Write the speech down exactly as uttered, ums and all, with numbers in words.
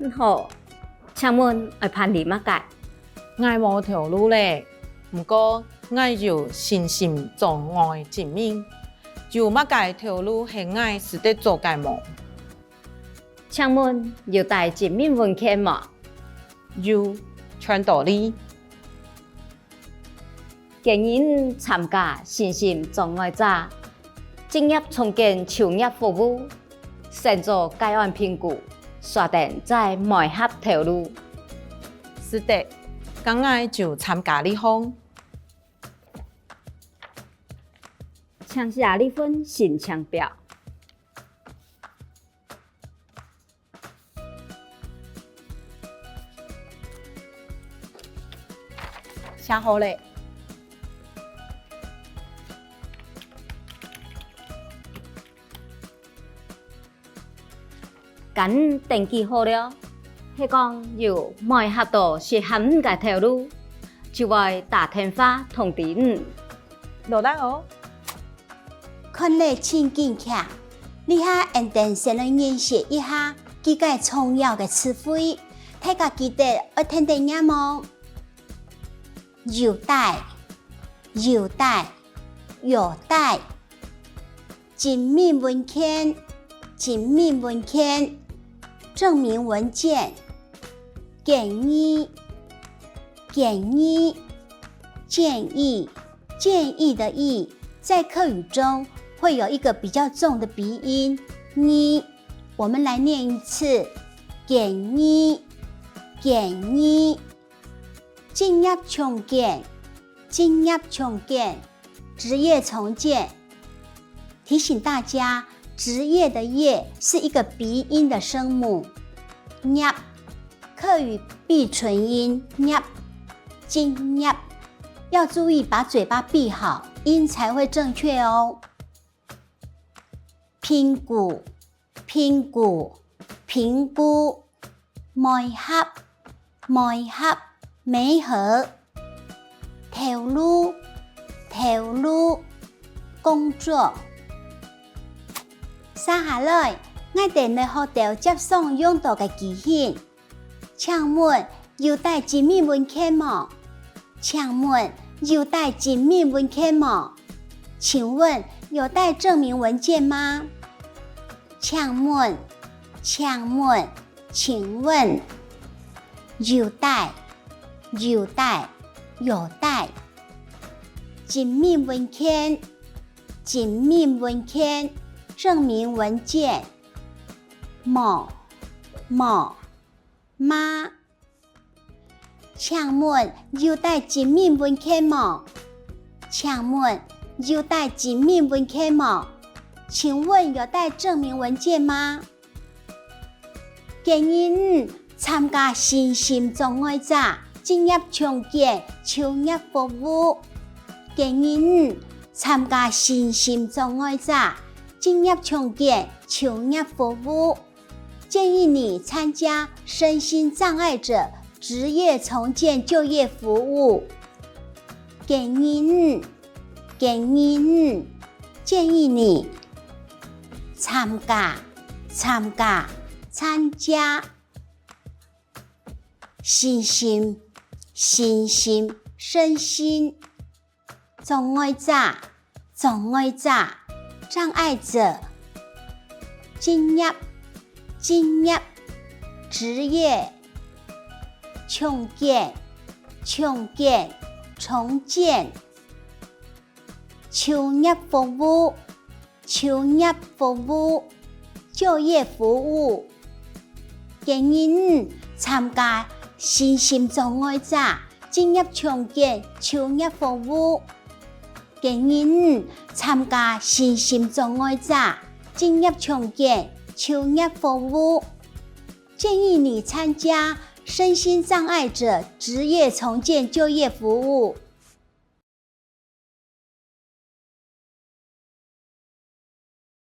你好，請問愛辦理麼个？𠊎無頭路咧，毋過𠊎有身心障礙證明，有麼个頭路係𠊎使得做个無？請問有帶證明文件無？有，全到哩。 建議你參加身心障礙者職業重建就業服務，先做個案評估，煞等再媒合頭路。使得，該𠊎就參加這項。請寫這份申請表。 寫好咧。該你登記好了，係講有媒合到適合你个頭路，就會打電話通知你。勞力哦！ 看了盡緊張，這下𠊎等先來認識一下幾個重要个詞彙，大家記得愛跈等唸哦。有帶，有帶，有帶。證明文件，證明文件。證明文件。建議，建議，建議。 建議的議，在客語中會有一個比較重的鼻音，議。我們來念一次，建議，建議。職業重建，職業重建，職業重建。提醒大家，職業的業是一個鼻音的聲母，nyap。 客語鼻唇音nyap，職業，要注意把嘴巴閉好，音才會正確哦。評估，評估，評估，媒合，媒合，媒合。 頭路，頭路，工作。接下來，𠊎兜來學兜輒常用到个句型。請問有帶證明文件無？請問有帶證明文件無？請問有帶證明文件嗎？請問，請問， 請問。有帶，有帶，有帶。證明文件，證明文件，證明文件。無，無，無。 請問有帶證明文件無？請問有帶證明文件無？請問有帶證明文件嗎？建議你參加身心障礙者職業重建就業服務。建議你參加身心障礙者職業重建就業服務。 建議你參加身心障礙者職業重建就業服務。建議你，建議你，建議你。參加，參加，參加。身心，身心，身心。 障礙者，障礙者，障礙者。職業，職業，職業。重建，重建，重建。就業服務， 就業服務，就業服務。建議你參加身心障礙者職業重建就業服務。建議你參加身心障礙者職業重建就業服務。 建議你參加身心障礙者職業重建就業服務。